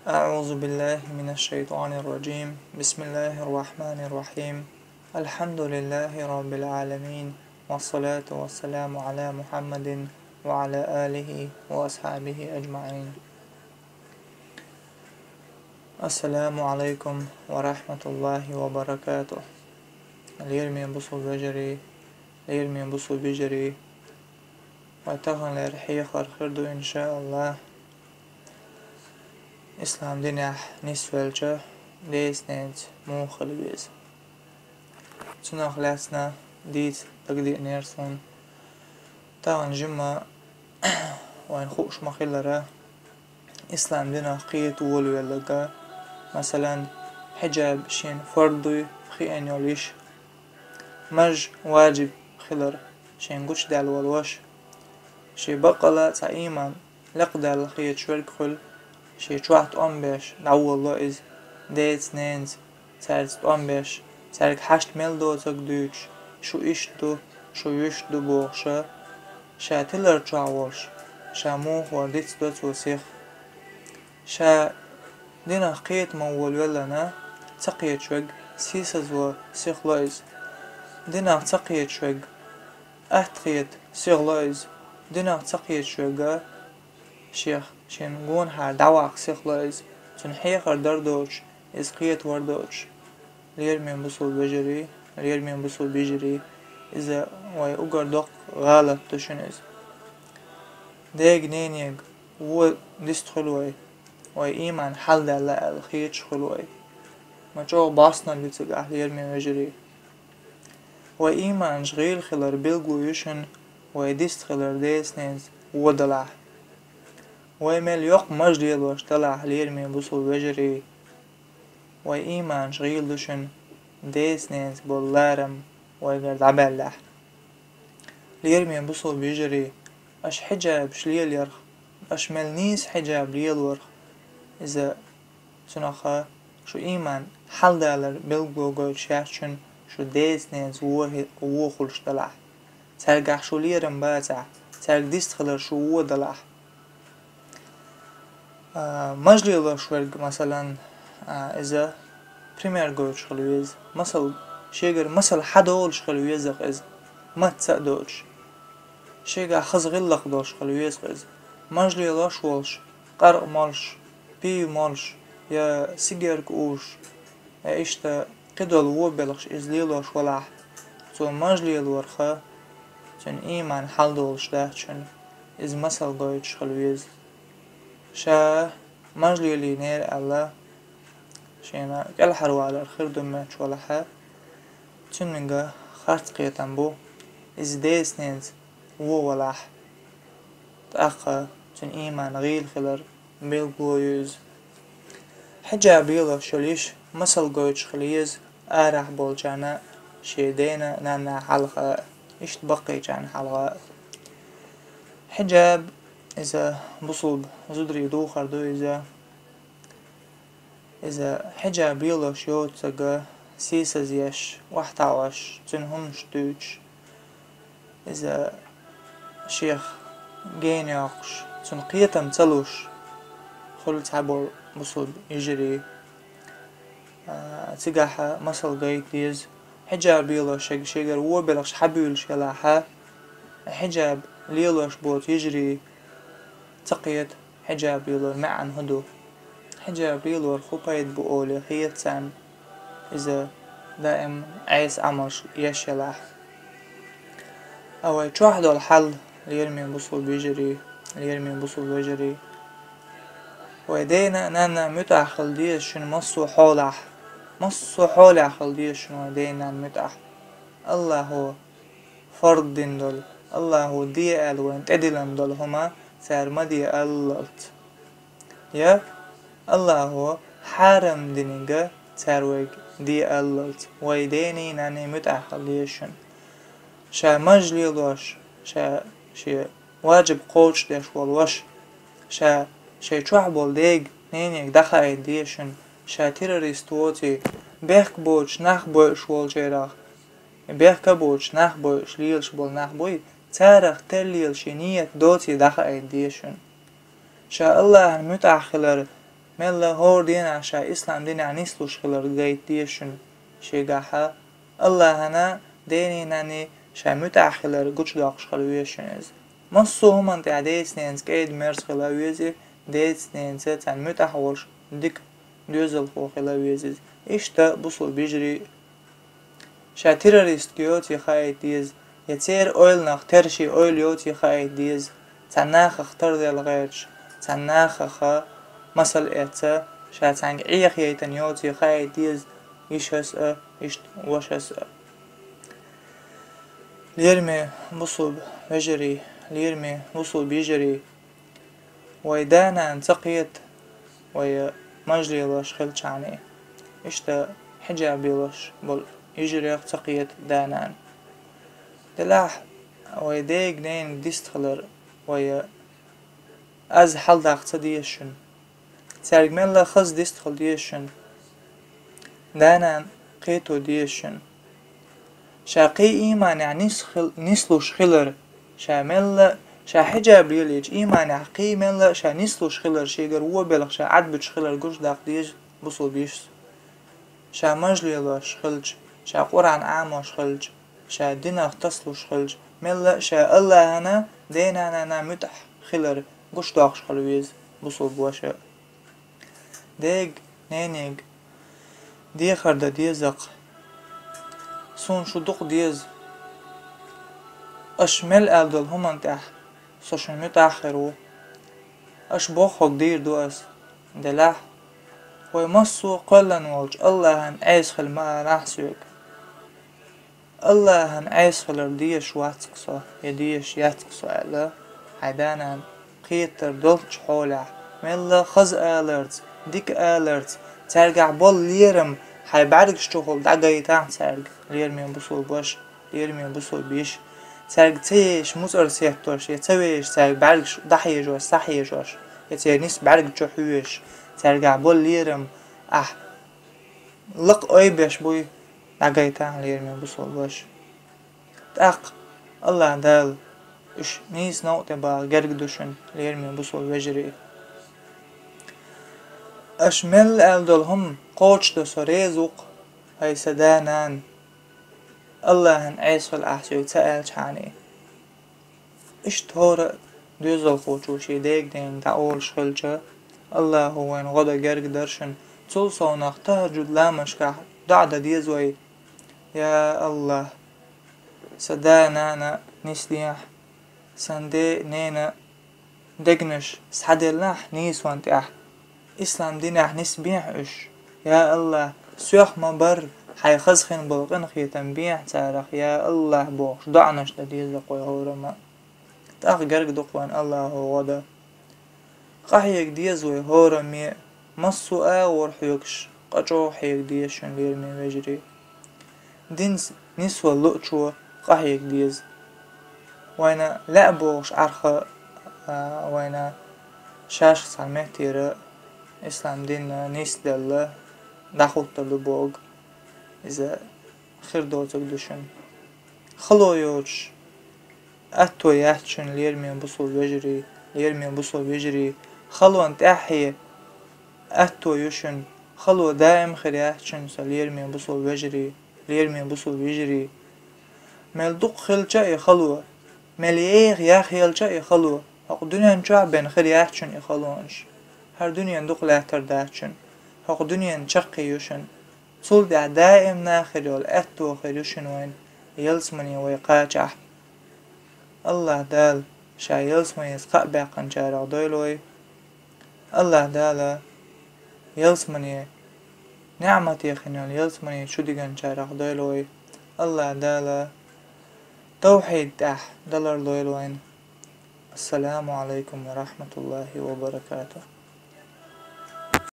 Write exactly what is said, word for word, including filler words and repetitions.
أعوذ بالله من الشيطان الرجيم. بسم الله الرحمن الرحيم. الحمد لله رب العالمين. والصلاة والسلام على محمد وعلى آله وأصحابه أجمعين. السلام عليكم ورحمة الله وبركاته. Лераме бусулба вежарий, лераме бусулба йижарий. Вай таханлера хьехар хир ду, иншааллах, ислам динехь нисвелча деза-ненца муха хила веза. Цунах лаьцна дийца дагадеанера суна. Тахана жимма вайна хууш ма-хиллара, ислам динах кхета волавелларга, масалан, хьиджаб шена фард дуй хиъна йолуш, маж важиб хилар шена гучудаьлла волуш, шен баккъала а цхьа ийман лекхадаьлла хеташ верг хуьлу, шен чохь тӀом беш дӀаволало иза, деца-ненца, цаьрца тӀом беш, цаьрга хьашт мел доцург дуьйцуш, шу иштта ду, шу вуьшта ду бохуша, ша тилар чохь волуш, ша муха вара дицдо цо сиха. Ша динах кхета ма волавелларна, ца кхеташ верг сийсазво сиха ло иза. Динах ца кхеташ верг атта хета сиха ло иза. Динах ца кхеташ верга шех шен гонахьара дӀаваккха сиха ло иза. Цунна хьехар дар доцуш, иза кхета вар доцуш. Лераме бусулба вежарий, лераме бусулба йижарий, иза вай уггар доккха гӀалат ду шуна иза. Дега-ненега вон дистхуьлу вай, вай ийман хьалдаьлла аьлла хеташ хуьлу вай. Ма чӀогӀа бӀостаналла ю цигахь, лераме вежарий. Вай ийманаш гӀийла хилар билгало ю шуна, вай дистхилар деца-ненца вон далахь. Вай мел йоккха маж лелош далахь, лераме бусулба вежарий. Вай ийманаш гӀийла ду шуна, деца-ненца болу ларам вайгара дӀабаьллехь. Лераме бусулба йижарий, аша хьиджабаш лелорах, аша мел нийса хьиджаб лелорах, иза цунах шу ийман хьалдалар билгало гойтуш яц шуна, шу деца-ненца вон хи-, вон хуьлуш далахь. Цаьргахь шу лерам бацахь, цаьрга дистхилар шу вон далахь. А, маж лелош верг, масалан, а, иза пример гойтуш хила веза. Масал, шегара масал хьадолуш хила веза-кх иза, мацца а доцуш. Шегахь хаза гӀиллакх долуш хила веза-кх иза. Маж лелош волуш, къаркъа молуш, пиво молуш, я сигарка узуш, я иштта кхидолу вон белхаш иза лелош валахь, цо маж лелорха, цуьнан ийман хьалдолуш дац шуна, иза масал гойтуш хила веза. Ша маж лелийнера аьлла, шена кӀелхьарвалар хир ду моьттуш валахьа, цуьнга харц кхетам бу, иза деца-ненца вон валахь, тӀаккха цуьнан ийман гӀийла хилар билгало ю иза. Хьиджаб лелош йолуш, масал гойтуш хила еза арахь болчарна, шен дена, нанна хьалха, иштта баккхийчарна хьалха. Хьиджаб, иза бусулба зударий духар ду иза. Иза хьиджаб лелош йоцург сийсаз еш, охьатаӀош, цуьнан хӀуманаш дуьйцуш, иза шех гена йоккхуш, цунна кхетам ца луш, хуьлу цхьаболу бусулба йижарий. А, цигахь масал гайта деза, хьиджаб лелош шег-, шегара вон белхаш хьабуьйлуш елахьа, хьиджаб лелош боцу йижарий ца кхета, хьиджаб лелоран маьӀна хӀун ду? Хьиджаб лелор хӀун пайда бу олий хета царна, иза даим Ӏеса Ӏамалш еш елахь. А вай чохь долу хьал, лераме бусулба йижарий, лераме бусулба вежарий. Вай дена а, нанна а муьтӀахь хила деза шуна массо а хьолахь. Массо а хьолехь хила деза шуна вай дена а, нанна а муьтӀахь. АллахӀо фард дина долу, АллахӀо де аьлла вайна тӀедиллина долу хӀума цара ма де аллалц. Я АллахӀо хьарам динарг цара вайга де аллалц, вай дений, нанний муьтӀахь хила деза шуна. Ша маж лелош, ша шен ваджиб кхочушдеш волу ваша, ша шайн чохь болу дега, ненега дӀахаийта деза шуна, ша террорист воций, бехк боцуш нах бойуш волчарах, бехк а боцуш нах бойуш лелаш болу нах буй, царах тера лела шен нийят доций дӀахаийта деза шуна. Ша АллахӀана муьтӀахь хилар Мелла хӀора дийнахь ша ислам динехь нислуш хилар гайта деза шуна шегахьа, Аллахьана, денна-нанна ша муьтӀахь хилар гучудоккхуш хила веза шуна иза. Массо а хӀуманна тӀехь деца-ненаца кӀеда-мерза хила веза, деца-ненаца царна муьтӀахь волуш дика доьзалхо хила веза иза. Иштта бусулба йижарий, ша террористка йоций хаийта деза, я церан ойланах терра шен ойла йоций хаийта деза, цхьана нахах тарделла гӀерташ, цхьана нахаха масал эцна, ша цхьаьнга Ӏеха яйтина йоций хаийта деза, йишас а, иштта вашас а. Лераме бусулба вежарий, лераме бусулба йижарий, вай да-нана ца кхета вай маж лелош хилчахьана. Иштта хьиджаб лелош болу йижарех ца кхета да-нана. Делахь вай дега-ненга дистхилар вай аз хьаладаккха ца деза шуна. Цаьрга мелла хаза дистхила деза шуна. Да-нана кхето деза шуна. Ша кхин ийманехь нис хил-, нислуш хилар, ша мелла, ша хьиджаб лелийча ийманехь кхин мелла ша нислуш хилар, шегара вон белхан ша Ӏадбуьтуш хилар гучудаккха деза бусулба йишас. Ша маж лелош хилча, ша Къуръан Ӏамош хилча, ша динах тасалуш хилча, мелла а ша Аллахьана, денна-нанна муьтӀахь хилар гучудоккхуш хила веза бусулба ваша. Дега, ненега дехар дан деза-кх. Суна шу дукха деза. Аша мел аьлла долу хӀуманна тӀехь со шуна муьтӀахь а хир ву. Аша бохург дийр ду ас. Делахь, вай массо а кхоьллина волчу Аллахьан Ӏеса хила ма алахь соьга. Аллахьан Ӏеса хилар дезаш вац-кх со, я дезаш яц-кх со аьлла, хьайн да-нана кхетар долчу хьолехь, мелла хаза аларца, дика аларца, цаьргахь болу лерам хьайн бӀаьргаш чухула дӀагайтахьа цаьрга, лераме бусулба ваша, лераме бусулба йиша. Цаьрга ца езаш муцӀар сеттош, я ца везаш цаьрга бӀаьргаш дӀахьежош, схьахьежош, я церан нисса бӀаьрга чу хьоьжуш, цаьргахь болу лерам ахь лакха ойбеш буй, дӀагайтахьа, лераме бусулба ваша. ТӀаккха Аллахь Дала уьш нийса новкъа тӀе баха герга ду шуна, лераме бусулба вежарий. Аша мел аьлла долу хӀума кхочушдан со реза ву-кх, хӀай сан да-нана, Аллахьан Ӏеса хила ахь соьга ца аьлчахьана. Иштта хӀора а доьзалхочо шен дега-ненга дӀаолуш хилча, Аллахьо вайна гӀо дан герга дара шуна. Цул совнах тахӀажуд ламазашкахь доӀа дан деза вай: «Я Аллахь, сан да-нана нисдехьа, сан ден-ненан дегнаш схьаделлахь нийсонна тӀехь, ислам динехь нисбехьа уьш. Я Аллахь, соьх ма-барра, хьайн хаза хин болу къинхетам бехьа царах, я Аллахь», — бохуш, доӀанаш дан деза-кх вай хӀорамма. ТӀаккха герга ду-кх вайна Аллахьо гӀо дан. Къахьега деза вай хӀорамме, массо а агӀор хьоьгуш, къа чӀогӀа хьега деза шуна, лераме вежарий. Динца нисвала луучо къахьега деза. Вайна лаьа бохуш Ӏарха, а, вайна шаьш цхьана меттера ислам дин нисделла дӀахӀуттур ду боху. Иза хир доцург ду шуна. Хало йоцуш, атто яц шуна, лераме бусулба вежарий, лераме бусулба вежарий, халонна тӀаьхье атто ю шуна, хало даим хир яц шуна, сан лераме бусулба вежарий, лераме бусулба вежарий. Мел дукха хилча а и хало, мел еха яхъелча а и хало, хӀокху дуьнен чохь бен хир яц шуна и халонаш. ХӀара дуьнен дукха лаьттар дац шуна, хӀокху дуьнен чаккхе ю шуна. Цул тӀаьхьа даим нах хир йолу аьтто хир ю шуна вайн, ялсамане вай кхачахь. Аллахь Дала Ша ялсаманеца кхаъ баьккхинчарах дойла вай. Аллахь Дала ялсамане, неӀмате хин йолу ялсамане чу дигинчарах дойла вай. Аллахь Дала тавхьид тӀехь далар дойла вайн. Ассаламу Ӏалайкум ва рахьматуллахӀи ва баракатухӀ.